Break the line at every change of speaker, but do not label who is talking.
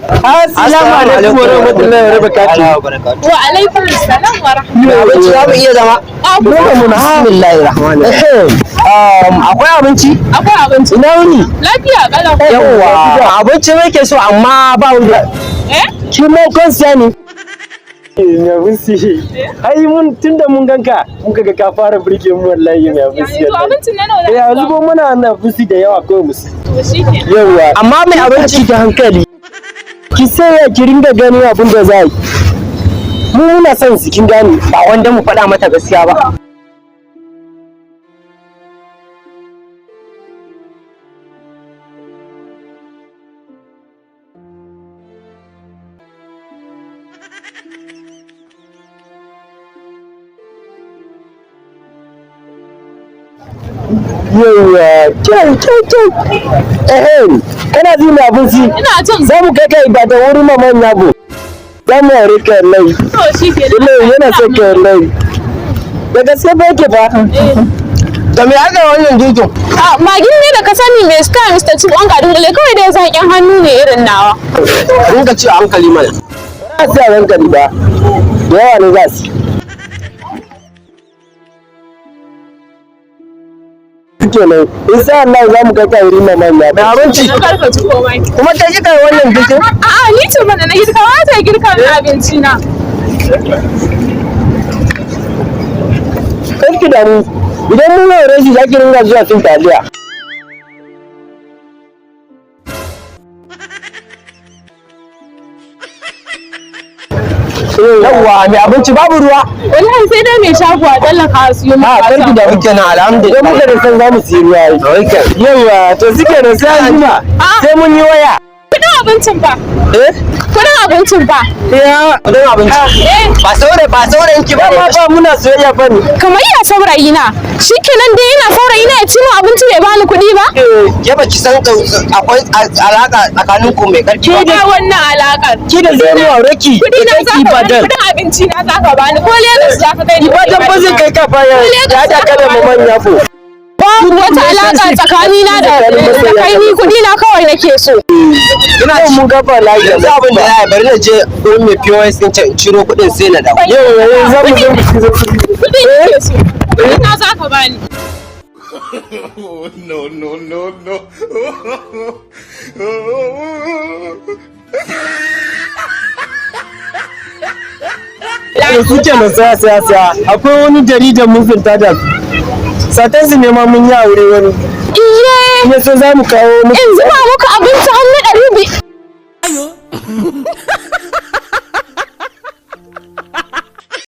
Assalamu alaikum wa rahmatullahi wa barakatuh.
Wa alaikum salam wa rahmatullahi.
Abinci za mu iya zama. Bismillahir rahmanir rahim. Akwai abinci?
Akwai abinci.
Ina wuni?
Lafiya kalau.
Yawwa, abinci muke so amma ba mu da.
Eh?
Ki ma kansa ne. Mai abinci. Ai mun tunda mun ganka muka ga ka fara burge mu wallahi mai abinci.
To abincin na nawa za
Ya zubo mana na abinci da yawa kawai musu.
To shikenan.
Yawwa.
Amma mai abinci
da hankali. Ki saya ki ringa ganin abin da za yi. Mu muna son su kin gane.
Ba wanda mu faɗa mata gaskiya ba.
Yawwa, kyau kyau kyau. Ehem, kana ji mai abinci?
Ina jin.
Za mu kai kai ba da wuri maman yabo. Za mu aure ka wallahi.
To shikenan.
Wallahi yana son ka wallahi. Da gaske ba yake ba.
Da me aka yi wannan girkin?
A magin ne da ka sani mai star Mr. Chief on gadin gule kawai dai zaƙin hannu ne irin nawa.
Rinka ci a hankali mana.
Ba su a hankali ba. Da yawa ne za su. Kenan, insha Allah za mu kai ka wuri maman yabo.
Mai abinci.
Na karka ci komai.
Kuma kai kika yi wannan girkin?
A'a ni ce mana na girka wa ta girka min abinci na.
Kar ki damu. Idan mun aure shi za ki ringa zuwa cin taliya.
Yawwa, mai abinci babu ruwa.
Wallahi sai dai mai shago a tsallaka su yi
A kar ki damu.
Kenan
Idan muka
alhamdulillah.
da san za mu siyi ruwa. ai.
Okay.
Yawwa, to suke da sai an jima. Sai mun yi waya.
Kudin abincin fa.
Eh?
Kudin abincin fa.
Ya.
Kudin abinci.
Eh.
Ba saurayi ba saurayin ki ba
Ba
ne.
ba muna soyayya fa ne.
Kamar ya saurayi na. Shikenan dai yana saurayi na ya ci min abinci bai bani kuɗi ba.
Ke ba ki san akwai alaka tsakanin ku mai karfi ba.
Ba wannan alakar.
Ki da zai mu aure ki.
Kuɗi na
Kai
za
ki
ka bani,
Ibadan.
kuɗin abinci na za ka bani, ko Lagos za ka kai ni.
Ibadan ba zai kai ka fa ya. Ya haɗa ka da maman yabo.
Babu wata alaka tsakanina da kai, ni kuɗi na kawai nake so.
Ina
Yau
ci.
mun gafa layi.
Yanzu abin da za a yi, bari na je gurin mai POS din can in ciro kuɗin sai na dawo.
Yau yau za mu zo mu ciro kuɗi.
Kuɗi nake so. Kuɗi na za ka bani.
No, no, no, no.
Da suke na saya saya saya. Akwai wani jaridar mun finta da satan su nema mun yi aure wani.
Iye!
Ya so za mu kawo muku.
In zuba muku abinci hannu 200.